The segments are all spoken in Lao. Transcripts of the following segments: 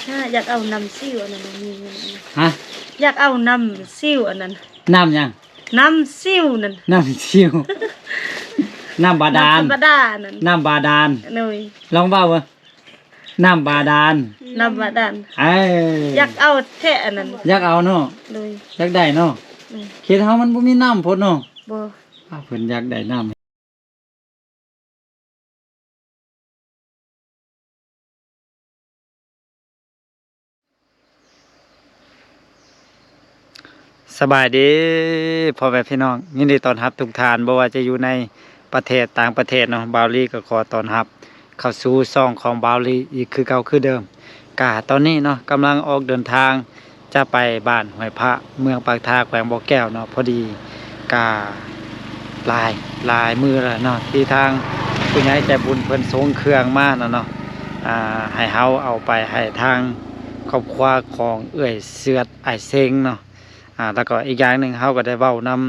ຫາ ຢາກເອົານ້ຳຊິວອັນນັ້ນ ມີ ຮະ? ຢາກເອົານ້ຳຊິວອັນນັ້ນ. ນ້ຳຫຍັງ? ນ້ຳຊິວນັ້ນ. ນ້ຳຊິວ ນ້ຳບາດານ. ນ້ຳບາດານນັ້ນ. ນ້ຳບາດານ. ໂດຍ. ລອງເວົ້າເບິ່ງ. ນ້ຳບາດານ. ນ້ຳບາດານ. ເອີ ຢາກເອົາແທ້ອັນນັ້ນ. ຢາກເອົາເນາະ. ໂດຍ. ຢາກໄດ້ເນາະ. ໂດຍ. ເຂດເຮົາມັນບໍ່ມີນ້ຳໂພດເນາະ. ບໍ່. ອ້າວ ເພິ່ນຢາກໄດ້ນ້ຳ. ສະບາຍດີພໍ່ແມ່ພີ່ນ້ອງ, ຍິນດີຕ້ອນຮັບທຸກທ່ານ, ບໍ່ວ່າຈະຢູ່ໃນປະເທດຕ່າງປະເທດເນາະ, ບ່າວລີກໍຂໍຕ້ອນຮັບເຂົ້າສູ່ຊ່ອງຂອງບ່າວລີອີກຄືເກົ່າຄືເດີມ. ກະຕອນນີ້ເນາະ ກຳລັງອອກເດີນທາງຈະໄປບ້ານຫ້ວຍພະ ເມືອງປາກທາ ແຂວງບໍ່ແກ້ວເນາະ. ພໍດີກະຫຼາຍ ຫຼາຍມື້ແລ້ວເນາະ ທີ່ທາງຜູ້ໃຫຍ່ໃຈບຸນເພິ່ນສົ່ງເຄື່ອງມານະເນາະ ອ່າ ໃຫ້ເຮົາເອົາໄປໃຫ້ທາງຄອບຄົວຂອງເອື້ອຍເຊືອດ ອ້າຍເຊັງເນາະ. ອ່າ ແລ້ວກໍອີກຢ່າງໜຶ່ງ ເຮົາກໍໄດ້ເວົ້ານຳ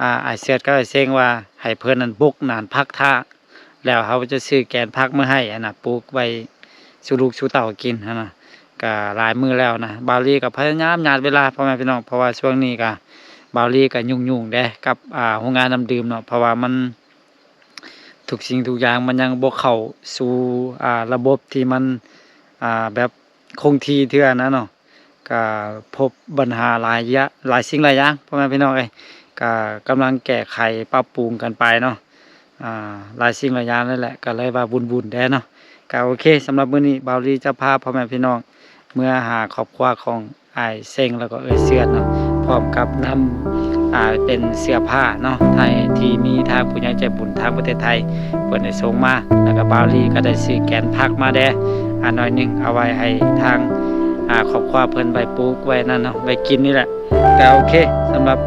ອ່າ ອ້າຍເຊືອດກັບອ້າຍເຊັງວ່າ ໃຫ້ເພິ່ນນັ້ນບຸກໜານພັກຖ້າ ແລ້ວເຮົາຈະຊື້ແກນຜັກມາໃຫ້ຫັ້ນນະ ປູກໄວ້ສູ່ລູກສູ່ເຕົ້າກິນຫັ້ນນະ. ກະຫຼາຍມື້ແລ້ວນະ ບ່າວລີກໍພະຍາຍາມຍາດເວລາ ພໍ່ແມ່ພີ່ນ້ອງ, ເພາະວ່າຊ່ວງນີ້ກະບ່າວລີກໍຫຍຸ້ງໆເດ້ ກັບ ອ່າ ໂຮງງານນ້ຳດື່ມເນາະ, ເພາະວ່າມັນ ທຸກສິ່ງທຸກຢ່າງມັນຍັງບໍ່ເຂົ້າສູ່ ອ່າ ລະບົບທີ່ມັນ ອ່າ ແບບຄົງທີ່ເທື່ອນະເນາະ. ກະພົບບັນຫາຫຼາຍຢ່າ ຫຼາຍສິ່ງຫຼາຍຢ່າງ ພໍ່ແມ່ພີ່ນ້ອງເອີຍ, ກະກຳລັງແກ້ໄຂປັບປຸງກັນໄປເນາະ. ອ່າ ຫຼາຍສິ່ງຫຼາຍຢ່າງນັ້ນແຫຼະ ກະເລີຍວ່າວຸ່ນໆແດ່ເນາະ. ກະໂອເຄ ສຳລັບມື້ນີ້ບ່າວລີຈະພາພໍ່ແມ່ພີ່ນ້ອງເມືອຫາຄອບຄົວຂອງ ອ້າຍເຊັງ ແລ້ວກໍເອື້ອຍເຊືອດເນາະ ພ້ອມກັບນຳ ອ່າ ເປັນເສື້ອຜ້າເນາະ ໃຫ້ ທີ່ມີທາງຜູ້ໃຫຍ່ໃຈບຸນທາງປະເທດໄທເພິ່ນໄດ້ສົ່ງມາ, ແລ້ວກໍບ່າວລີກໍໄດ້ຊື້ແກນຜັກມາແດ່ ອ່າ ໜ້ອຍໜຶ່ງ ເອົາໄວ້ໃຫ້ທາງ ອ່າ ຄອບຄົວເພິ່ນໄວ້ປູກໄວ້ນັ້ນເນາະ ໄວ້ກິນນີ້ແຫຼະ. ກໍໂອເຄ ສຳລັບ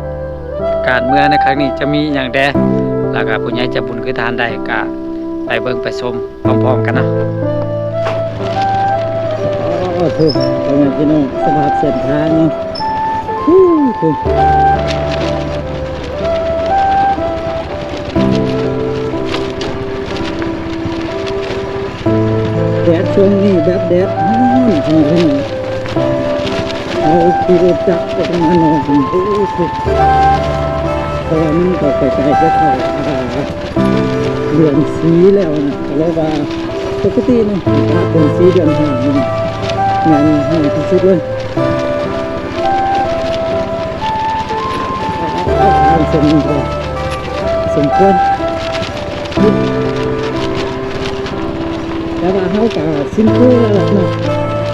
ການເມືອໃນຄັ້ງນີ້ຈະມີຫຍັງແດ່ ແລ້ວກໍຜູ້ໃຫຍ່ໃຈບຸນຄືທ່ານໃດ ກໍໄປເບິ່ງໄປຊົມ ພ້ອມໆກັນເນາະ. ໂອ້ໂຫ ພໍ່ແມ່ພີ່ນ້ອງ ສະພາບເສັ້ນທາງເນາະ ໂອ້ໂຫ ແດດຊ່ວງນີ້ແບບແດດຮ້ອນ ພໍ່ແມ່ພີ່ນ້ອງ ເຮົາຂີ່ລົດຈັກອອກມານອກນີ້ ໂອ້ໂຫ ເພາະວ່າມັນກໍໃກ້ໆຈະເຂົ້າ ອ່າ ເດືອນສີ່ແລ້ວນະ ກໍເລີຍວ່າປົກກະຕິເນາະ ອາກາດເດືອນສີ່ເດືອນຫ້ານີ້ແມ່ນຮ້ອນທີ່ສຸດເລີຍ. ທາງເສັ້ນນີ້ກໍສົມຄວນ ແຕ່ວ່າເຮົາກໍຊິນເຄີຍແລ້ວເນາະ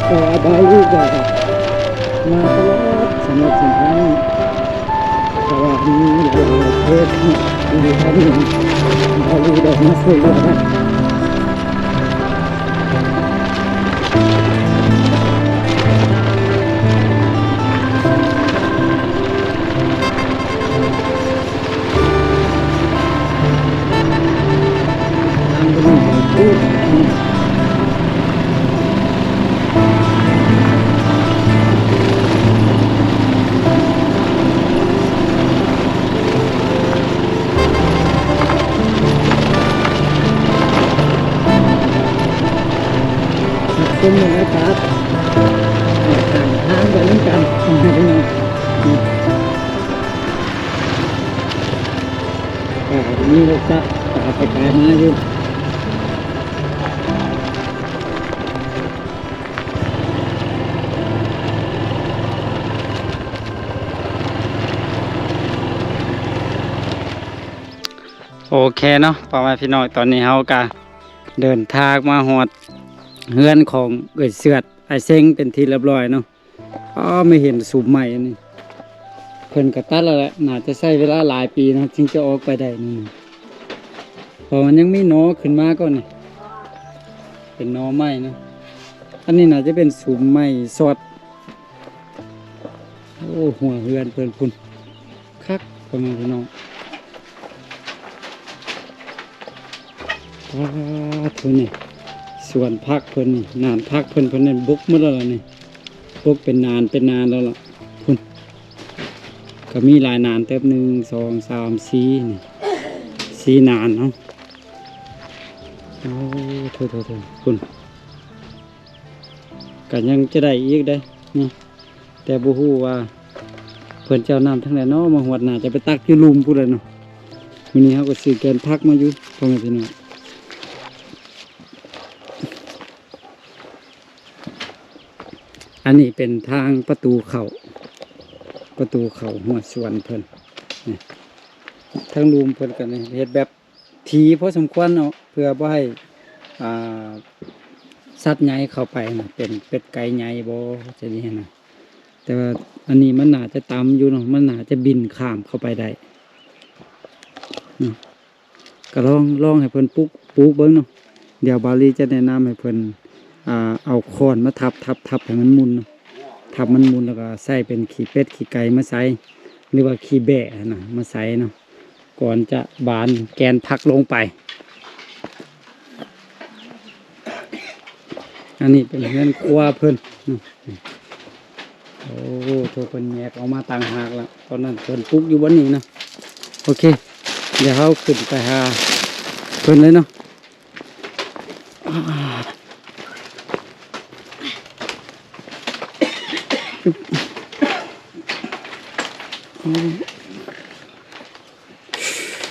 ເພາະວ່າບ່າວລີກໍມາຕະຫຼອດສຳລັບເສັ້ນທາງນີ້. ແຕ່ວ່າມີຫຼາຍໆເຂດທີ່ທ່ານເຫັນ ເຮົາໄດ້ມາຊ່ວຍເຫຼືອກັນ. ເປັນບັນຍາກາດ ຂ້າງທາງໄປນຳກັນ ພີ່ນ້ອງ. ກໍມີລົດຈັກຕາມໄປຕາມມາຢູ່. ໂອເຄເນາະ ພໍ່ແມ່ພີ່ນ້ອງ ຕອນນີ້ເຮົາກະເດີນທາງມາຮອດເຮືອນຂອງເອື້ອຍເຊືອດ ອ້າຍເຊັງ ເປັນທີ່ລຽບລ້ອຍເນາະ. ອ້າ ມາເຫັນສຸມໄມ້ອັນນີ້ ເພິ່ນກໍຕັດແລ້ວແຫຼະ ໜ້າຈະໃຊ້ເວລາຫຼາຍປີເນາະ ຈຶ່ງຈະອອກໄປໄດ້ນີ້ ເພາະມັນຍັງມີໜໍຂຶ້ນມາກ່ອນນີ້ ເປັນໜໍໄມ້ເນາະ. ອັນນີ້ໜ້າຈະເປັນສຸມໄມ້ຊອດ. ໂອ້ ຫົວເຮືອນເພິ່ນພຸ້ນ ຄັກ ພໍ່ແມ່ພີ່ນ້ອງ. ປາດໂທ້ ນີ້ສວນຜັກເພິ່ນນີ້ ໜານຜັກເພິ່ນ ເພິ່ນນັ້ນບົກໝົດແລ້ວລະນີ້ ບົກເປັນໜານເປັນໜານແລ້ວລະ ພຸ້ນ ກໍມີຫຼາຍໜານເຕີບ ໜຶ່ງ ສອງ ສາມ ສີ່ ນີ້ ສີ່ໜານເນາະ. ໂອ້ ໂທ້ໆໆ ພຸ້ນ. ກ ກໍຍັງຈະໄດ້ອີກເດ້ເນາະ ແຕ່ບໍ່ຮູ້ວ່າເພິ່ນຈະເອົານ້ຳທາງໃດເນາະ ມາຮອດໜ້າຈະໄປຕັກຢູ່ລຸ່ມພຸ້ນແຫຼະເນາະ. ມື້ນີ້ເຮົາກໍຊື້ແກນຜັກມາຢູ່ ພໍ່ແມ່ພີ່ນ້ອງ. ອັນນີ້ເປັນທາງປະຕູເຂົ້າ ປະຕູເຂົ້າຮົ້ວສວນເພິ່ນນີ້. ທາງລຸ່ມເພິ່ນກໍນີ້ເຮັດແບບຖີ່ພໍສົມຄວນເນາະ ເພື່ອບໍ່ໃຫ້ ອ່າ ສັດໃຫຍ່ເຂົ້າໄປນະ ເປັນເປັດໄກ່ໃຫຍ່ບໍ່ ຈັ່ງຊີ້ນະ. ແຕ່ວ່າອັນນີ້ມັນໜ້າຈະຕ່ຳຢູ່ເນາະ ມັນໜ້າຈະບິນຂ້າມເຂົ້າໄປໄດ້ເນາະ. ກໍລອງ ລອງໃຫ້ເພິ່ນປູກ ປູກເບິ່ງເນາະ. ດຽວບ່າວລີຈະແນະນຳໃຫ້ເພິ່ນ ອ່າ ເອົາຄ້ອນມາທັບ ທັບ ທັບໃຫ້ມັນໝຸ່ນເນາະ ທັບມັນໝຸ່ນ ແລ້ວກໍໃສ່ເປັນຂີ້ເປັດຂີ້ໄກ່ມາໃສ່ ຫຼືວ່າຂີ້ແບ້ຫັ້ນນະ ມາໃສ່ເນາະ ກ່ອນຈະບານແກນຜັກລົງໄປ. ອັນນີ້ເປັນເຮືອນຄົວເພິ່ນເນາະ. ໂອ້ ໂຖ ເພິ່ນແຍກອອກມາຕ່າງຫາກລະ ຕອນນັ້ນເພິ່ນປຸກຢູ່ບ່ອນນີ້ນະ. ໂອເຄ ດຽວເຮົາຂຶ້ນໄປຫາເພິ່ນເລີຍເນາະ.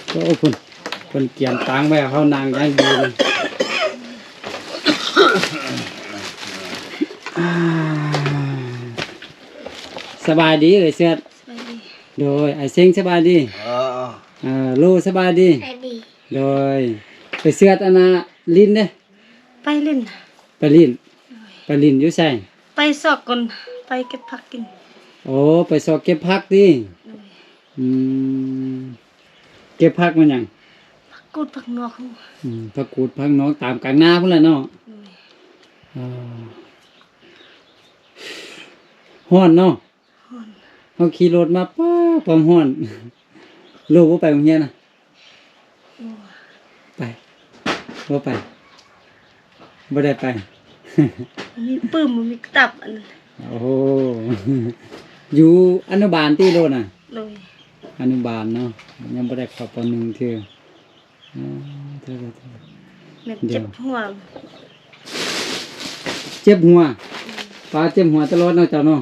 ໂອ້ ເພິ່ນ ເພິ່ນກຽມຕາງໄວ້ ເຮົານັ່ງຢ່າງດີເລີຍ. ສະບາຍດີເອີຍເຊືອດ. ສະບາຍດີ. ໂດຍ ອ້າຍເສັງສະບາຍດີ. ເອີ ເອີ ໂລສະບາຍດີ. ສະບາຍດີ. ໂດຍ ເອີຍເຊືອດ ອັນນ່າ ລິນເດ້. ໄປຫຼິ້ນ. ໄປຫຼິ້ນ. ໂດຍ. ໄປຫຼິ້ນຢູ່ໃສ? ໄປຊອກກ່ອນ ໄປເກັບຜັກກິນ. ໂອ້ ໄປຊອກເກັບຜັກຕິ? ໂດຍ. ອືມ ເກັບຜັກແມ່ນຫຍັງ? ຜັກກູດຜັກໜອກ. ອືມ ຜັກກູດຜັກໜອກຕາມກາງນາພຸ້ນແຫຼະເນາະ. ໂດຍ. ຮ້ອນເນາະ. ຮ້ອນ. ເຮົາຂີ່ລົດມາ ປ້າ ຄວາມຮ້ອນ. ໂລບໍ່ໄປໂຮງຮຽນນະ? ໂອ້ ໄປ ບໍ່ໄປ ບໍ່ໄດ້ໄປ. ມີປຶ້ມ ມີກະຕັບອັນນັ້ນ. ໂອ້ໂຫ ຢູ່ອະນຸບານຕິໂລນະ? ໂດຍ. ອະນຸບານເນາະ ຍັງບໍ່ໄດ້ເຂົ້າ ປໍໜຶ່ງ ເທື່ອ. ອໍ ເຈົ້າ ເຈົ້າ ເຈົ້າ ແມ່ນເຈັບຫົວ. ເຈັບຫົວ. ອືມ. ປ້າ ເຈັບຫົວຕະຫຼອດເນາະເຈົ້າເນາະ.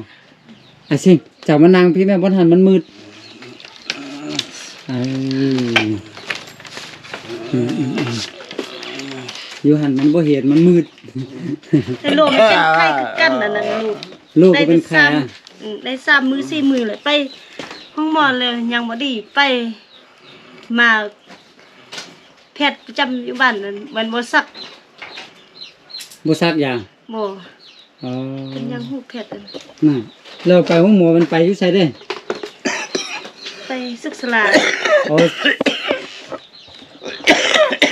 ອາຊິງ ເຈົ້າມານັ່ງພີ້ແມ່ ບ່ອນຫັ້ນມັນມືດ. ເອີ ອືມໆໆ ຢູ່ຫັ້ນມັນບໍ່ເຫັນ ມັນມືດ. ແຕ່ໂລກມັນເປັນໄຂ້ຄືກັນ ອັນນັ້ນລູກ. ລູກກໍເປັນໄຂ້. ໄດ້ສາມ ອືມ ໄດ້ສາມມື້ສີ່ມື້ແລ້ວ ໄປໂຮງໝໍແລ້ວຍັງບໍ່ດີ ໄປມາ ແພດປະຈຳຢູ່ບ້ານນັ້ນ ມັນບໍ່ສັກ ບໍ່ສັກຢາ. ບໍ່. ອໍ ເພິ່ນຍັງຮູ້ແພດອັນນັ້ນ. ແລ້ວໄປໂຮງໝໍມັນໄປຢູ່ໃສເດ້? ໄປສຸກສາລາ. ອໍ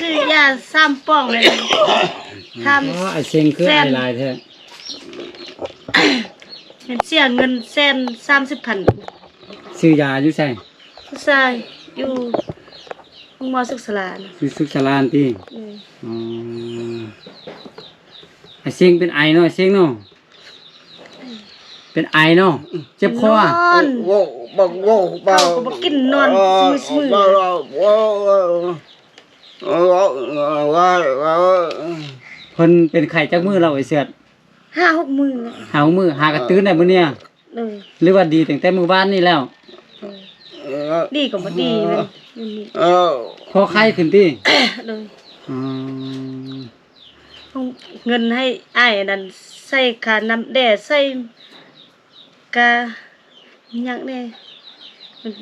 ຊື້ຢາສາມປ່ອງເລີຍ. ຖາມ ອໍ ອ້າຍເສັງຄືອ້າຍຫຼາຍແທ້. ແມ່ນເສຍເງິນແສນສາມສິບພັນ. ຊື້ຢາຢູ່ໃສ? ຜູ້ຊາຍຢູ່ໂຮງໝໍສຸກສາລານະ. ຢູ່ສຸກສາລານຕິ? ເອີ. ອໍ ອ້າຍເສັງເປັນໄອເນາະ ອ້າຍເສັງເນາະ. ເປັນໄອເນາະ ເຈັບຄໍ. ນອນ ເຂົ້າກໍບໍ່ກິນ ນອນຊື່ໆ. ເພິ່ນເປັນໄຂ້ຈັກມື້ແລ້ວ ອ້າຍເສືອດ? ຫ້າຫົກມື້ແລ້ວ. ຫ້າຫົກມື້ ຫາກະຕື່ນໄດ້ມື້ນີ້. ເອີ ຫຼືວ່າດີຕັ້ງແຕ່ມື້ວານນີ້ແລ້ວ? ເອີ ດີກໍບໍ່ດີແມ່ນ. ພໍໄຂ້ຂຶ້ນຕິ? ໂດຍ. ອໍ ເງິນໃຫ້ອ້າຍອັນນັ້ນ ໃສ່ຄ່ານ້ຳແດ່ ໃສ່ກະຫຍັງແດ່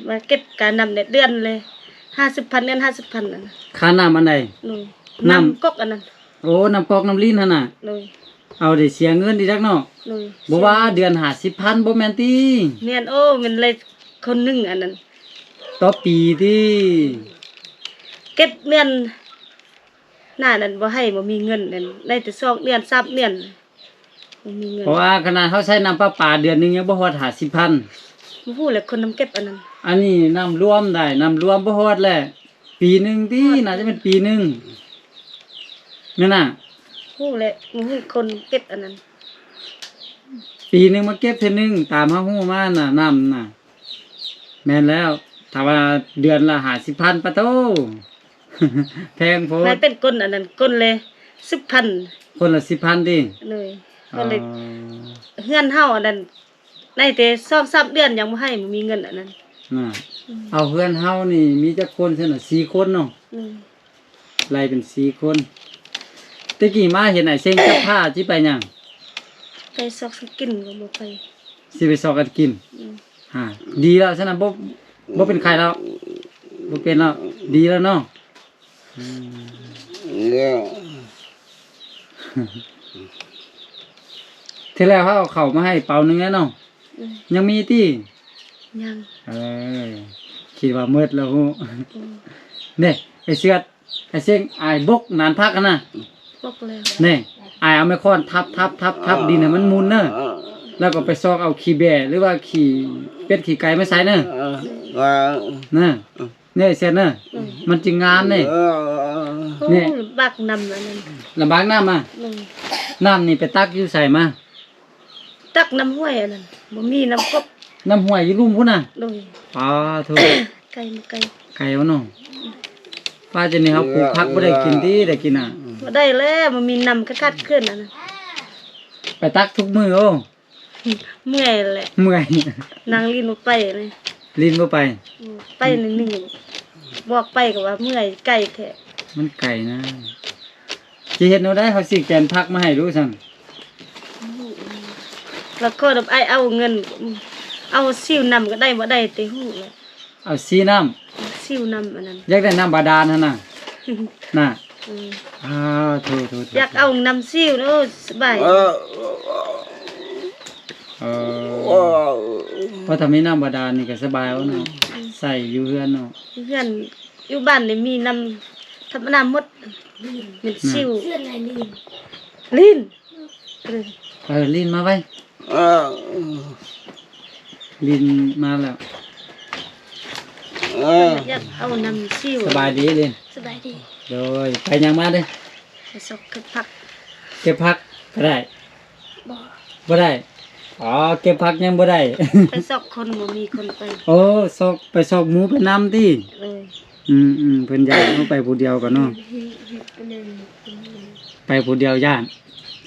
ມາເກັບກະນ້ຳແດ່ ເດືອນລະຫ້າສິບພັນ ເດືອນຫ້າສິບພັນ. ອັນນັ້ນ ຄ່ານ້ຳອັນໃດ? ໂດຍ. ນ້ຳ ນ້ຳກອກອັນນັ້ນ. ໂອ້ ນ້ຳກອກນ້ຳລີນຫັ້ນນະ. ໂດຍ. ເອົາ ໄດ້ເສຍເງິນອີກຈັກເນາະ. ໂດຍ. ບໍ່ວ່າເດືອນຫ້າສິບພັນບໍ່ແມ່ນຕິ? ແມ່ນ. ໂອ້ ແມ່ນເລີຍຄົນໜຶ່ງອັນນັ້ນ. ຕໍ່ປີຕິ? ເກັບເດືອນໜ້ານັ້ນບໍ່ໃຫ້ ບໍ່ມີເງິນ ນັ້ນໄດ້ແຕ່ສອງເດືອນສາມເດືອນ ບໍ່ມີເງິນ. ເພາະວ່າຂະໜາດເຮົາໃຊ້ນ້ຳປະປາເດືອນໜຶ່ງຍັງບໍ່ຮອດຫ້າສິບພັນ. ບໍ່ຮູ້ແຫຼະ ຄົນນຳເກັບອັນນັ້ນ. ອັນນີ້ນ້ຳລວມໄດ໋ ນ້ຳລວມບໍ່ຮອດແຫຼະ. ປີໜຶ່ງຕິ? ໜ້າຈະແມ່ນປີໜຶ່ງ ແມ່ນນະ? ຮູ້ແຫຼະ ບໍ່ຮູ້ຄົນເກັບອັນນັ້ນ. ປີໜຶ່ງມາເກັບເທື່ອໜຶ່ງ ຕາມເຮົາຮູ້ມານະ ນ້ຳນະ. ແມ່ນແລ້ວ ຖ້າວ່າເດືອນລະຫ້າສິບພັນ ປະໂທ້ ແພງໂພດ. ມັນເປັນກົ້ນອັນນັ້ນ ກົ້ນລະສິບພັນ. ກົ້ນລະສິບພັນຕິ? ໂດຍ. ອໍ ກໍເລີຍ ເຮືອນເຮົາອັນນັ້ນ ໄດ້ແຕ່ສອງສາມເດືອນ ຍັງບໍ່ໃຫ້ ບໍ່ມີເງິນອັນນັ້ນ. ນະ ອືມ ເອົາ ເຮືອນເຮົານີ້ມີຈັກຄົນຊັ້ນນະ? ສີ່ຄົນເນາະ. ອືມ ໄລ່ເປັນສີ່ຄົນ. ແຕ່ກີ້ມາເຫັນອ້າຍເສັງຈັບພາ ຊິໄປຫຍັງ? ໄປຊອກຊະກິນກໍບໍ່ໄປ. ຊິໄປຊອກກັນກິນ? ອືມ ອ່າ ດີແລ້ວຊັ້ນນະ. ບໍ່ ບໍ່ເປັນໄຂ້ແລ້ວ? ບໍ່ເປັນແລ້ວ. ດີແລ້ວເນາະ. ອືມ ແລ້ວ ທີແລກເຮົາເອົາເຂົ້າມາໃຫ້ເປົາໜຶ່ງແລ້ວເນາະ. ອືມ ຍັງມີຕິ? ຍັງ. ເອີ ຄິດວ່າໝົດແລ້ວຮູ້. ອືມ ເດ້ ໄອ້ເຊືອດ ໄອ້ເສັງ ອ້າຍບົກໜານຜັກຫັ້ນນະ. ບົກແລ້ວ. ນີ້ ອ້າຍເອົາໄມ້ຄ້ອນທັບໆໆໆ ດິນໃຫ້ມັນໝຸ່ນເນີ. ແລ້ວກໍໄປຊອກເອົາຂີ້ແບ້ ຫຼືວ່າຂີ້ເປັດຂີ້ໄກ່ມາໃສ່ເນີ. ເອີ ນະ ນີ້ເສັດເນີ. ອືມ ມັນຈຶ່ງງາມນີ້. ເອີ ນີ້ ໂອ້ ລຳບາກນຳອັນນັ້ນ. ລຳບາກນຳອະ? ອືມ ນ້ຳນີ້ໄປຕັກຢູ່ໃສມາ? ຕັກນ້ຳຫ້ວຍອັນນັ້ນ ບໍ່ມີນ້ຳກົກ. ນ້ຳຫ້ວຍຢູ່ລຸ່ມພຸ້ນນະ? ໂດຍ. ປາໂທ ໄກ ໄກ ໄກເນາະ. ປາ ຈັ່ງນີ້ເຮົາປູກຜັກບໍ່ໄດ້ກິນຕິ ໄດ້ກິນນະ? ບໍ່ໄດ້ແລ້ວ ບໍ່ມີນ້ຳ ຂາດເຂີນອັນນັ້ນ. ໄປຕັກທຸກມື້ໂອ. ເມື່ອຍແຫຼະ ເມື່ອຍ ນັ່ງຫຼິ້ນບໍ່ໄປເລີຍ. ຫຼິ້ນບໍ່ໄປ? ອືມ ໄປໜຶ່ງ ບອກໄປກໍວ່າເມື່ອຍ ໄກແທ້. ມັນໄກນະ. ຊິເຮັດແນວໃດ? ເຮົາຊື້ແກນຜັກມາໃຫ້ດູຊັ້ນ. ແລ້ວຂໍນຳອ້າຍເອົາເງິນ ເອົາຊິວນຳກໍໄດ້ ບໍ່ໄດ້ແຕ່ຮູ້ແຫຼະ. ເອົາຊີນ້ຳ ຊິວນຳອັນນັ້ນ. ຢາກໄດ້ນ້ຳບາດານຫັ້ນນະ ນະ. ອືມ ອ້າໂທ ໂທ ໂທ ຢາກເອົານ້ຳຊິວເນາະ ສະບາຍ. ເອີ ເອີ ເອີ ເພາະຖ້າມີນ້ຳບາດານນີ້ກໍສະບາຍເນາະ. ອືມ ໃຊ້ຢູ່ເຮືອນເນາະ ຢູ່ເຮືອນ. ຢູ່ບ້ານນີ້ມີນ້ຳທຳມະດາໝົດ ແມ່ນຊິວ. ຫຼິ້ນ ຫຼິ້ນ ເອີ ຫຼິ້ນມາໄວ. ເອີ ຫຼິ້ນມາແລ້ວ. ເອີ ຢາກເອົານ້ຳຊິວ. ສະບາຍດີຫຼິ້ນ. ສະບາຍດີ. ໂດຍ ໄປຫຍັງມາເດ້? ໄປຊອກເກັບຜັກ. ເກັບຜັກກໍໄດ້? ບໍ່ ບໍ່ໄດ້. ອໍ ເກັບຜັກຍັງບໍ່ໄດ້. ໄປຊອກຄົນ ບໍ່ມີຄົນໄປ. ໂອ້ ຊອກ ໄປຊອກໝູໄປນຳຕິ? ເອີ ອືມໆ ເພິ່ນຢ້ານເຮົາໄປຜູ້ດຽວກໍເນາະ. ໄປຜູ້ດຽວຢ້ານ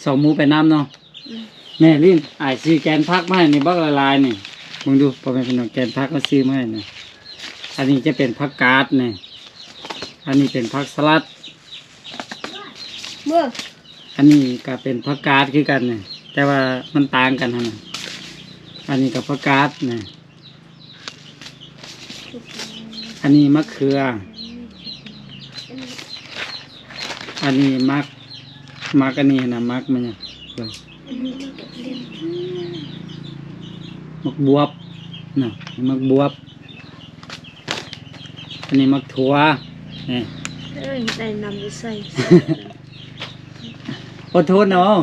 ຊອກໝູໄປນຳເນາະ. ອືມ ແນ່ລິ້ນ ອ້າຍຊື້ແກນຜັກມາໃຫ້ນີ້ບັກຫຼາຍໆນີ້. ເບິ່ງດູ ພໍ່ແມ່ພີ່ນ້ອງ ແກນຜັກເຮົາຊື້ມາໃຫ້ນີ້. ອັນນີ້ຈະເປັນຜັກກາດນີ້ ອັນນີ້ເປັນຜັກສະຫຼັດ. ເບິ່ງ ອັນນີ້ກໍເປັນຜັກກາດຄືກັນນີ້ ແຕ່ວ່າມັນຕ່າງກັນຫັ້ນນະ. ອັນນີ້ກໍຜັກກາດນີ້. ອັນນີ້ໝາກເຂືອ. ອັນນີ້ໝາກ ໝາກອັນນີ້ຫັ້ນນະ ໝາກມັນຫຍັງ? ໝາກບວບນະ ໝາກບວບ. ອັນນີ້ໝາກຖົ່ວ ນີ້. ເອີຍ ໄດ້ນຳໄປໃສ່. ອົດທົນເອົາ.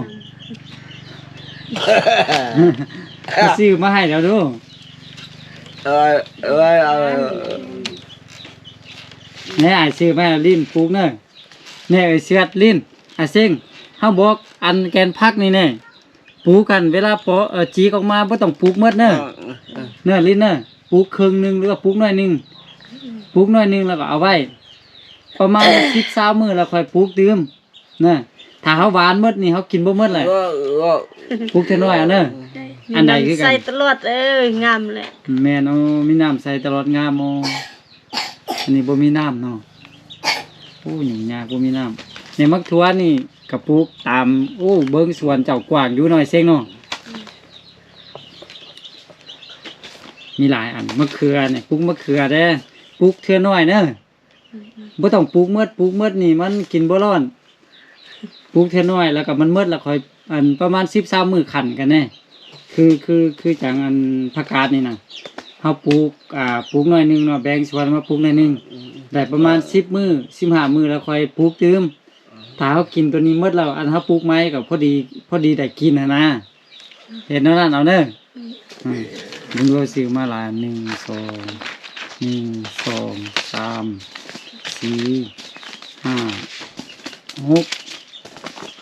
ຊື້ມາໃຫ້ແລ້ວດູ. ເອີຍ ເອີຍ ເອີຍ ແນ່ ອ້າຍຊື້ມາໃຫ້ ລິ້ນ ປູກເນີ. ແນ່ ເອີຍ ເຊືອດ ລິ້ນ ອ້າຍເສັງ ເຮົາບອກອັນແກນຜັກນີ້ແນ່ ປູກັນເວລາເປາະ ເອີ ຈີກອອກມາ ບໍ່ຕ້ອງປູກໝົດເນີ. ເອີ ເອີ ເນີ ລິ້ນເນີ ປູກເຄິ່ງໜຶ່ງ ຫຼືວ່າປູກໜ້ອຍໜຶ່ງ ປູກໜ້ອຍໜຶ່ງ ແລ້ວກໍເອົາໄວ້ປະມານສິບ ຊາວມື້ ແລ້ວຄ່ອຍປູກຕື່ມ. ນະ ຖ້າເຮົາຫວ່ານໝົດນີ້ ເຮົາກິນບໍ່ໝົດແຫຼະ. ເອີ ເອີ ປູກເທື່ອໜ້ອຍເອົາເນີ. ໄດ້ ອັນໃດຄືກັນ ມີນ້ຳໃສ່ຕະຫຼອດ. ເອີຍ ງາມແຫຼະ. ແມ່ນ. ໂອ້ ມີນ້ຳໃສ່ຕະຫຼອດ ງາມ. ໂອ້ ອັນນີ້ບໍ່ມີນ້ຳເນາະ. ໂອ້ ຫຍຸ້ງຍາກ ບໍ່ມີນ້ຳ. ໃນໝາກຖົ່ວນີ້ກະປູກຕາມ ໂອ້ ເບິ່ງສວນເຈົ້າກວ້າງຢູ່ເນາະ ເສັງເນາະ. ມີຫຼາຍອັນ. ໝາກເຂືອນີ້ ປູກໝາກເຂືອເດີ້ ປູກເທື່ອໜ້ອຍເນີ. ອືມໆ ບໍ່ຕ້ອງປູກໝົດ ປູກໝົດນີ້ມັນກິນບໍ່ລ້ອນ. ປູກເທື່ອໜ້ອຍ ແລ້ວກໍມັນໝົດ ແລ້ວຄ່ອຍ ອັນ ປະມານສິບ ຊາວມື້ ຂັ້ນກັນແນ່. ຄື ຄື ຄືຈັ່ງ ອັນ ຜັກກາດນີ້ນະ ເຮົາປູກ ອ່າ ປູກໜ້ອຍໜຶ່ງເນາະ ແບ່ງສວນມາປູກໜ້ອຍໜຶ່ງ ອືມໆ ໄດ້ປະມານສິບມື້ ສິບຫ້າມື້ ແລ້ວຄ່ອຍປູກຕື່ມ. ອືມ ຖ້າເຮົາກິນໂຕນີ້ໝົດແລ້ວ ອັນ ເຮົາປູກໃໝ່ກໍພໍດີ ພໍດີໄດ້ກິນຫັ້ນນະ. ເຮັດແນວນັ້ນເອົາເດີ. ອືມ ອືມ ເບິ່ງດູ ຊື້ມາຫຼາຍ ໜຶ່ງ ສອງ ໜຶ່ງ ສອງ ສາມ ສີ່ ຫ້າ ຫົກ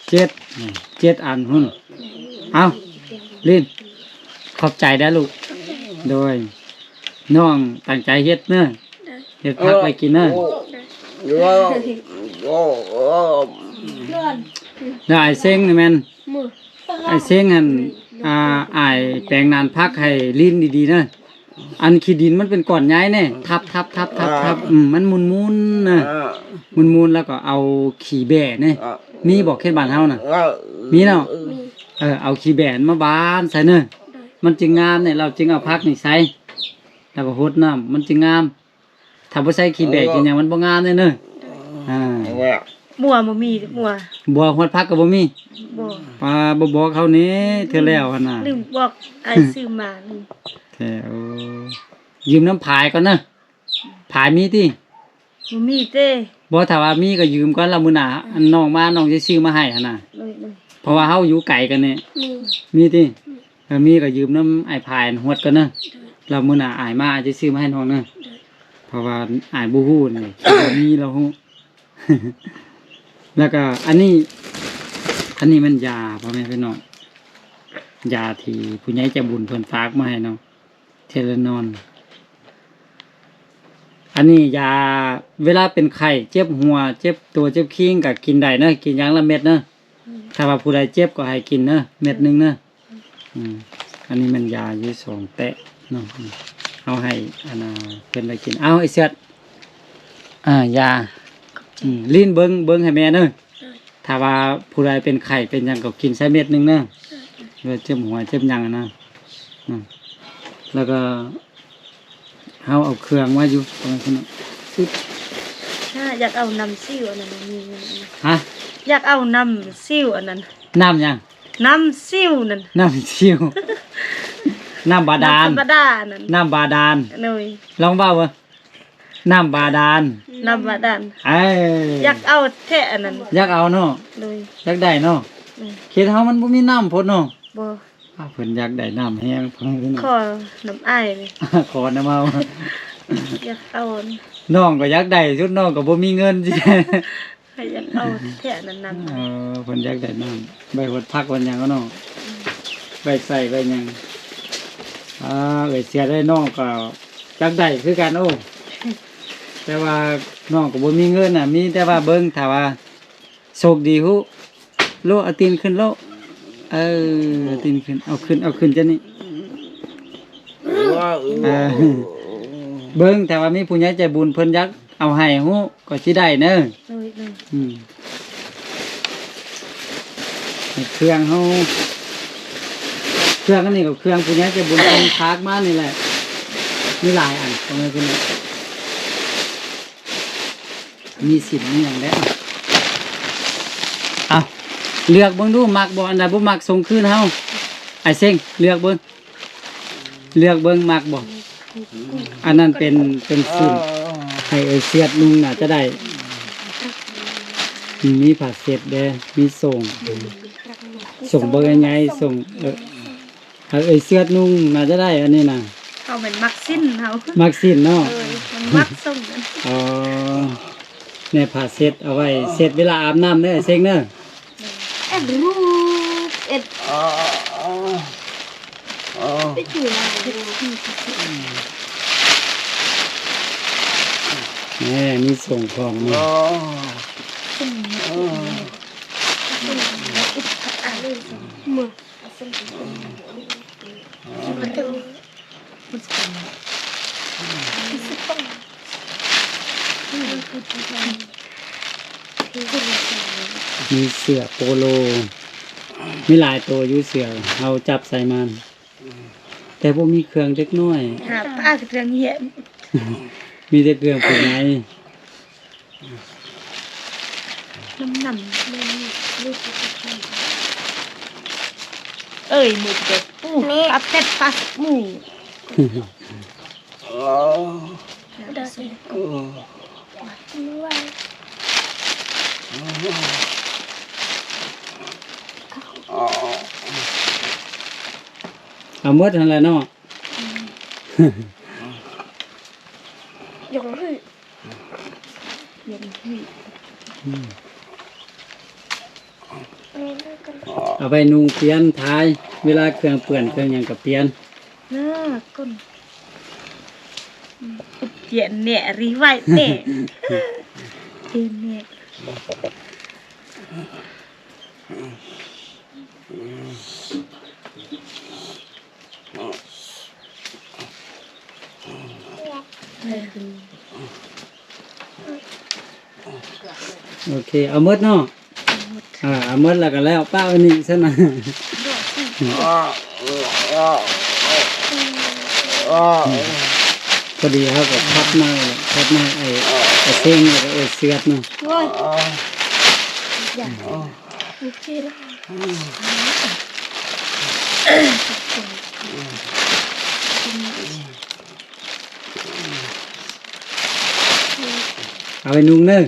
ເຈັດ ເຈັດອັນພຸ້ນ. ເອົາ ລິ້ນ ຂອບໃຈເດີລູກ. ໂດຍ ນ້ອງຕັ້ງໃຈເຮັດເນີ ເຮັດຜັກໄວ້ກິນເນີ. ແລ້ວອ້າຍເສັງນີ້ແມ່ນ ອ້າຍເສັງຫັ້ນ ອ່າ ອ້າຍແປງໜານຜັກໃຫ້ລີ້ນດີໆເດີ. ອັນຂີ້ດິນມັນເປັນກ້ອນໃຫຍ່ແນ່ ທັບໆໆໆ ເອີ ອືມ ມັນໝຸ່ນໆນະ ເອີ ໝຸ່ນໆ ແລ້ວກໍເອົາຂີ້ແບ້ແນ່ ເອີ ມີບໍ່ເຂດບ້ານເຮົານະ? ເອີ ມີເນາະ ເອີ ເອີ ເອົາຂີ້ແບ້ມາບານໃສ່ເນີ ໂດຍ ມັນຈຶ່ງງາມແນ່ ລາວຈຶ່ງເອົາຜັກນີ້ໃສ່ ແລ້ວກໍຫົດນ້ຳ ມັນຈຶ່ງງາມ. ຖ້າບໍ່ໃສ່ຂີ້ແບ້ ເອີ ກິນຫຍັງມັນບໍ່ງາມເດ້ເນີ ໂດຍ ອ່າ ບົວບໍ່ມີ ບົວ ບົວຫວດຜັກກໍບໍ່ມີ ບໍ່ ປາ ບໍ່ບອກເຮົາແນ່ ເທື່ອແລ້ວຫັ້ນນະ ລືມບອກ ອ້າຍຊື້ມາ ແທ້ ໂອ້ ຢືມນຳພາຍກ່ອນເນີ ພາຍມີຕິ? ບໍ່ມີເດ້ ບໍ່ ຖ້າວ່າມີກໍຢືມກ່ອນ ລະມື້ໜ້າ ອັນນ້ອງມາ ນ້ອງຊິຊື້ມາໃຫ້ຫັ້ນນະ ໂດຍ ໂດຍ ເພາະວ່າເຮົາຢູ່ໄກກັນນີ້ ມີ ມີຕິ? ເອີ ມີກໍຢືມນຳອ້າຍພາຍຫວດກ່ອນເນີ ໂດຍ ລະມື້ໜ້າອ້າຍມາ ອ້າຍຊິຊື້ມາໃຫ້ນ້ອງເນີ ໂດຍ ເພາະວ່າອ້າຍບໍ່ຮູ້ນີ້ ມີລາວຮູ້ ແລ້ວກໍອັນນີ້ ອັນນີ້ແມ່ນຢາ ພໍ່ແມ່ພີ່ນ້ອງ ຢາທີ່ຜູ້ໃຫຍ່ໃຈບຸນເພິ່ນຝາກມາໃຫ້ເນາະ ເທລານອນ ອັນນີ້ຢາເວລາເປັນໄຂ້ ເຈັບຫົວ ເຈັບຕົວ ເຈັບຄີງ ກໍກິນໄດ້ເນີ ກິນຢ່າງລະເມັດເນີ ອືມ ຖ້າວ່າຜູ້ໃດເຈັບກໍໃຫ້ກິນເນີ ເມັດໜຶ່ງເນີ ອືມ ອັນນີ້ແມ່ນຢາຢູ່ສອງແຕະເນາະ ເຮົາໃຫ້ອັນນ່າເພິ່ນໄດ້ກິນ. ເອົາ ໄອ້ເສດ ອ່າ ຢາ ຂອບໃຈ ອືມ ລີ້ນເບິ່ງ ເບິ່ງໃຫ້ແມ່ເນີ ໂດຍ ຖ້າວ່າຜູ້ໃດເປັນໄຂ້ເປັນຫຍັງກໍກິນໃສ່ເມັດໜຶ່ງເນີ ໂດຍ ເວລາເຈັບຫົວເຈັບຫຍັງນະ ອືມ ແລ້ວກໍ ເຮົາເອົາເຄື່ອງມາຢູ່ ປະມານນັ້ນ ຊຶບ ຖ້າຢາກເອົານ້ຳຊິວອັນນັ້ນ ມີ ຮະ? ຢາກເອົານ້ຳຊິວອັນນັ້ນ ນ້ຳຫຍັງ? ນ້ຳຊິວນັ້ນ ນ້ຳຊິວ ນ້ຳບາດານ ນ້ຳທຳມະດານັ້ນ ນ້ຳບາດານ ໂດຍ ລອງເວົ້າເບິ່ງ ນ້ຳບາດານ ນ້ຳບາດານ ເອີ ຢາກເອົາແທ້ອັນນັ້ນ ຢາກເອົາເນາະ ໂດຍ ຢາກໄດ້ເນາະ ໂດຍ ເຂດເຮົາມັນບໍ່ມີນ້ຳໂພດເນາະ ບໍ່ ອ້າ ເພິ່ນຢາກໄດ້ນ້ຳແຮງ ຂໍນຳອ້າຍນີ້ ຂໍນຳເຮົາ ຢາກເອົາ ນ້ອງກໍຢາກໄດ້ ສຸດນ້ອງກໍບໍ່ມີເງິນ ໃຜຢາກເອົາແທ້ນັ້ນນຳ ເອີ ເພິ່ນຢາກໄດ້ນ້ຳ ໄວ້ຫວດຜັກຫວດຫຍັງເນາະ ອືມ ໄວ້ໃສ່ໄວ້ຫຍັງ ອ່າ ເອື້ອຍເສດເອີຍ ນ້ອງກໍຢາກໄດ້ຄືກັນ ໂອ້ ແຕ່ວ່ານ້ອງກໍບໍ່ມີເງິນນະ ມີແຕ່ວ່າເບິ່ງ ຖ້າວ່າ ໂຊກດີຮູ້ ໂລດ ເອົາຕີນຂຶ້ນໂລດ ເອີ ເອົາຕີນຂຶ້ນ ເອົາຂຶ້ນ ເອົາຂຶ້ນຈັ່ງນີ້ ເອີ ເບິ່ງ ຖ້າວ່າມີຜູ້ໃຫຍ່ໃຈບຸນເພິ່ນຢາກເອົາໃຫ້ຮູ້ ກໍຊິໄດ້ເນີ ໂດຍ ໂດຍ ອືມ ເຄື່ອງເຮົາ ເຄື່ອງອັນນີ້ກໍເຄື່ອງຜູ້ໃຫຍ່ໃຈບຸນເພິ່ນຝາກມານີ້ແຫຼະ ມີຫຼາຍອັນ ພໍ່ແມ່ພີ່ນ້ອງ ມີສິນມີຫຍັງແດ່ ເອົາ ເລືອກເບິ່ງດູ ມັກບໍ່ ອັນໃດບໍ່ມັກສົ່ງຄືນເຮົາ ອ້າຍເສັງ ເລືອກເບິ່ງ ເລືອກເບິ່ງ ມັກບໍ່ ອັນນັ້ນເປັນ ເປັນສິ້ນ ໃຫ້ເອື້ອຍເສດນຸ່ງໜ້າຈະໄດ້ ມີຜ້າເຊັດແດ່ ມີໂສ້ງ ໂສ້ງບໍ່ໃຫຍ່ ໂສ້ງ ເອີ ເອີ ເອື້ອຍເສດນຸ່ງໜ້າຈະໄດ້ອັນນີ້ນະ ເຮົາແມ່ນມັກສິ້ນເຮົາ ມັກສິ້ນເນາະ ເອີ ມັນມັກສົ່ງ ອໍ ແນບຜ້າເຊັດເອົາໄວ້ເຊັດເວລາອາບນ້ຳເດີ ເສັງເດີ ເອັດຮູບ ເອັດ ໄປຢູ່ລາວ ແນ່ ມີສົ່ງຂອງເນາະ ມີເສື້ອໂປໂລ ມີຫຼາຍໂຕຢູ່ເສື້ອ ເຮົາຈັບໃສ່ມັນ ແຕ່ບໍ່ມີເຄື່ອງເດັກນ້ອຍ ຫາປາເຄື່ອງເຮຍ ມີແຕ່ເຄື່ອງຜູ້ໃຫຍ່ ນ້ຳ ນ້ຳ ເອີຍ ມືເປັດ ປູ ແມ່ ປາເປັດ ປາໝູ ເອົາໝົດຫັ້ນແຫຼະເນາະ ຢາກໃຫ້ ອືມ ເອົາໄວ້ນຸ່ງປ່ຽນຖ່າຍ ເວລາເຄື່ອງເປື້ອນເຄື່ອງຫຍັງກໍປ່ຽນ ເນາະ ກົ້ນ ປ່ຽນແນ່ ຣີໄວແນ່ ປ່ຽນແນ່. ອືມ ອືມ ໂອເຄ ເອົາໝົດເນາະ. ອ່າ ເອົາໝົດແລ້ວກໍແລ້ວ ປະໄວ້ນີ້ຊັ້ນນະ. ພໍດີເຮົາກໍຄັດມາແລ້ວ ຄັດມາ ໄອ້ ໄອ້ເສັງ ແລ້ວກໍເອື້ອຍເຊືອດເນາະ. ໂອ້ຍ ໂອເຄແລ້ວ. ເອົາໄປນຸ່ງເດີ.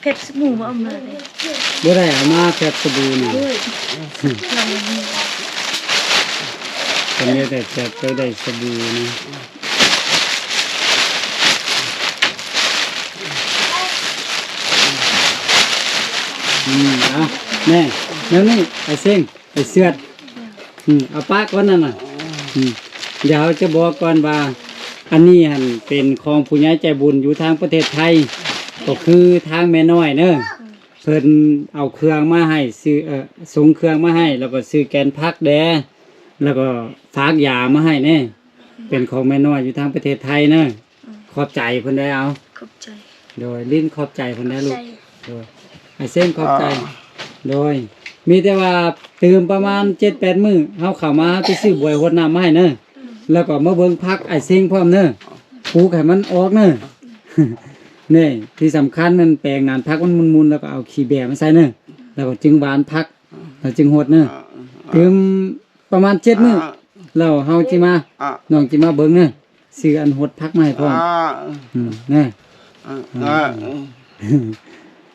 ເພັດສະບູບໍ່ເອົາມາເດ້. ບໍ່ໄດ້ເອົາມາ ເພັດສະບູນີ້. ໂອ້ຍ ເພິ່ນເຮັດແບບຢາກໄດ້ສະບູນີ້. ອືມ ເອົາ ແນ່ ແນວນີ້ ໄອ້ເສັງ ໄອ້ເຊືອດ. ອືມ ເອົາປະກ່ອນນັ້ນນະ. ອືມ ດຽວເຮົາຈະບອກກ່ອນວ່າ ອັນນີ້ຫັ້ນເປັນຂອງຜູ້ໃຫຍ່ໃຈບຸນຢູ່ທາງປະເທດໄທ ກໍຄືທາງແມ່ນ້ອຍເນີ. ເພິ່ນເອົາເຄື່ອງມາໃຫ້ ຊື້ ເອີ ສົ່ງເຄື່ອງມາໃຫ້ ແລ້ວກໍຊື້ແກ່ນຜັກແດ່ ແລ້ວກໍຝາກຢາມາໃຫ້ແນ່. ເປັນຂອງແມ່ນ້ອຍຢູ່ທາງປະເທດໄທເນີ. ອືມ ຂອບໃຈເພິ່ນໄດ້ເອົາ. ຂອບໃຈ. ໂດຍ ລິນຂອບໃຈເພິ່ນໄດ້ລູກ. ຂອບໃຈ. ໂດຍ ໄອ້ເສັງຂອບໃຈ. ອ່າ ໂດຍ ມີແຕ່ວ່າຕື່ມປະມານເຈັດແປດມື້ ເຮົາເຂົ້າມາ ເຮົາຈະຊື້ບວຍຫົດນ້ຳມາໃຫ້ເນີ. ອືມ ແລ້ວກໍມາເບິ່ງຜັກໄອ້ເສັງພ້ອມເນີ ປູກໃຫ້ມັນອອກເນີ. ນີ້ ທີ່ສຳຄັນແມ່ນແປງນານຜັກມັນໝຸ່ນໆ ແລ້ວກໍເອົາຂີ້ແບມາໃສ່ເນີ ແລ້ວກໍຈຶ່ງຫວ່ານຜັກ ແລ້ວຈຶ່ງຫົດເນີ. ຕື່ມປະມານເຈັດມື້ ແລ້ວເຮົາຈິມາ ນ້ອງຈິມາເບິ່ງເນີ. ຊື້ອັນຫົດຜັກມາໃຫ້ພ້ອມ. ອືມ ແນ່.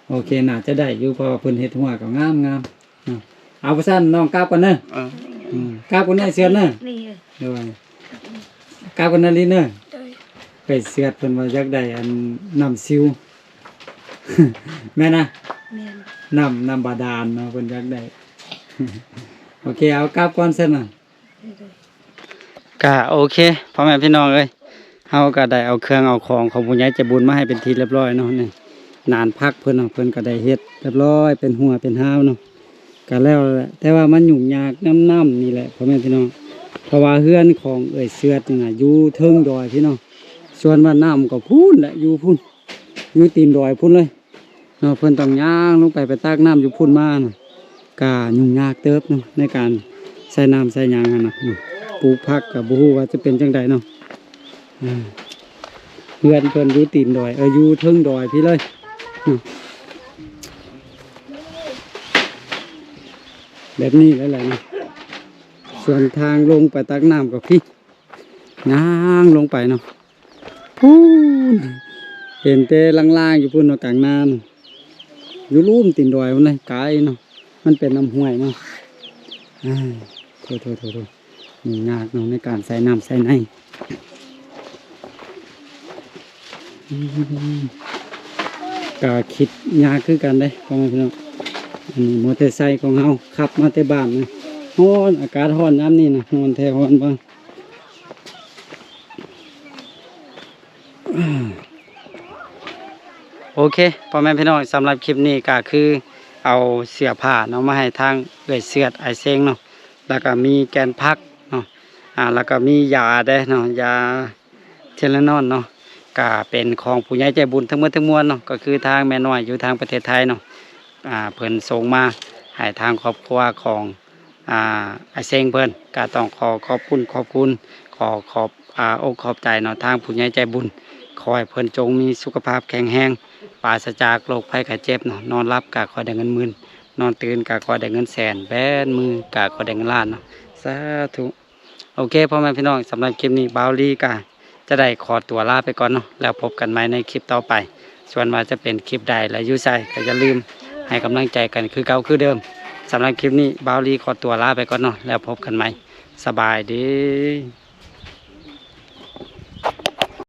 ໂອເຄ ໜ້າຈະໄດ້ຢູ່ ເພາະວ່າເພິ່ນເຮັດຫົວກໍງາມໆ. ເອົາ ວ່າຊັ້ນນ້ອງກັບກ່ອນເນີ. ອືມ ກັບກ່ອນເນີ ເຊືອດເນີ. ໂດຍ ກັບກ່ອນນະລິນເນີ. ໂດຍ ໄປເຊືອດເພິ່ນວ່າຢາກໄດ້ອັນນ້ຳຊິວ ແມ່ນນະ. ແມ່ນ ນ້ຳ ນ້ຳບາດານເນາະ ເພິ່ນຢາກໄດ້. ໂອເຄ ເອົາກັບກ່ອນຊັ້ນນະ. ກະໂອເຄ ພໍ່ແມ່ພີ່ນ້ອງເອີຍ ເຮົາກະໄດ້ເອົາເຄື່ອງເອົາຂອງຂອງຜູ້ໃຫຍ່ໃຈບຸນມາໃຫ້ເປັນທີ່ລຽບຮ້ອຍເນາະ. ນີ້ ນານຜັກເພິ່ນເນາະ ເພິ່ນກະໄດ້ເຮັດລຽບຮ້ອຍ ເປັນຫົວເປັນຮາວເນາະ ກະແລ້ວແຫຼະ. ແຕ່ວ່າມັນຫຍຸ້ງຍາກນຳນ້ຳນີ້ແຫຼະ ພໍ່ແມ່ພີ່ນ້ອງ ເພາະວ່າເຮືອນຂອງເອື້ອຍເຊືອດນີ້ນະ ຢູ່ເທິງດອຍພີ້ເນາະ. ສ່ວນວ່ານ້ຳກໍພຸ້ນແຫຼະ ຢູ່ພຸ້ນ ຢູ່ຕີນດອຍພຸ້ນເລີຍ. ເນາະ ເພິ່ນຕ້ອງຍ່າງລົງໄປ ໄປຕັກນ້ຳຢູ່ພຸ້ນມານະ ກະຫຍຸ້ງຍາກເຕີບເນາະ ໃນການໃສ່ນ້ຳໃສ່ຫຍັງຫັ້ນນະ. ປູກຜັກກະບໍ່ຮູ້ວ່າຈະເປັນຈັ່ງໃດເນາະ. ເຮືອນເພິ່ນຢູ່ຕີນດອຍ ເອີ ຢູ່ເທິງດອຍພີ້ເລີຍເນາະ ແບບນີ້ຫຼາຍໆເນາະ. ສ່ວນທາງລົງໄປຕັກນ້ຳກໍພີ້ ຍ່າງລົງໄປເນາະ. ພຸ້ນ ເຫັນແຕ່ລາງໆຢູ່ພຸ້ນເນາະ ກາງນານ ຢູ່ລຸ່ມຕີນດອຍພຸ້ນເລີຍ ໄກເນາະ. ມັນເປັນນ້ຳຫ້ວຍເນາະ. ໂທ້ໆໆໆ ຫຍຸ້ງຍາກເນາະ ໃນການໃສ່ນ້ຳໃສ່ໃນ. ອືມ ກະຄິດຍາກຄືກັນເດ້ ພໍ່ແມ່ພີ່ນ້ອງ. ອັນນີ້ມໍເຕີໄຊຂອງເຮົາ ຂັບມາແຕ່ບ້ານນະ. ຮ້ອນ ອາກາດຮ້ອນຍາມນີ້ນະ ຮ້ອນແທ້ຮ້ອນວ່າ. ໂອເຄ ພໍ່ແມ່ພີ່ນ້ອງ ສຳລັບຄລິບນີ້ກະຄືເອົາເສື້ອຜ້າເນາະ ມາໃຫ້ທາງເອື້ອຍເຊືອດ ອ້າຍເສັງເນາະ ແລ້ວກະມີແກ່ນຜັກເນາະ ອ່າ ແລ້ວກະມີຢາແດ່ເນາະ ຢາເທຍລານອນເນາະ ກະເປັນຂອງຜູ້ໃຫຍ່ໃຈບຸນທັງໝົດທັງມວນເນາະ ກໍຄືທາງແມ່ນ້ອຍຢູ່ທາງປະເທດໄທເນາະ ອ່າ ເພິ່ນສົ່ງມາໃຫ້ທາງຄອບຄົວຂອງ ອ່າ ອ້າຍເສັງເພິ່ນ ກະຕ້ອງຂໍຂອບຄຸນຂອບຄຸນ ຂໍຂອບ ອ່າ ອົກຂອບໃຈເນາະ ທາງຜູ້ໃຫຍ່ໃຈບຸນ. ຂໍໃຫ້ເພິ່ນຈົ່ງມີສຸຂະພາບແຂງແຮງ ປາສະຈາກໂລກໄພໄຂ້ເຈັບເນາະ ນອນຫຼັບກະຂໍໃຫ້ໄດ້ເງິນໝື່ນ ນອນຕື່ນກະຂໍໃຫ້ໄດ້ເງິນແສນ ແບມືກະຂໍໃຫ້ໄດ້ເງິນລ້ານເນາະ ສາທຸ. ໂອເຄ ພໍ່ແມ່ພີ່ນ້ອງ ສຳລັບຄລິບນີ້ບ່າວລີກະຈະໄດ້ຂໍຕົວລາໄປກ່ອນເນາະ ແລ້ວພົບກັນໃໝ່ໃນຄລິບຕໍ່ໄປ. ສ່ວນວ່າຈະເປັນຄລິບໃດ ແລະ ຢູ່ໃສ ກໍຢ່າລືມໃຫ້ກຳລັງໃຈກັນຄືເກົ່າຄືເດີມ. ສຳລັບຄລິບນີ້ບ່າວລີຂໍຕົວລາໄປກ່ອນເນາະ ແລ້ວພົບກັນໃໝ່. ສະບາຍດີ.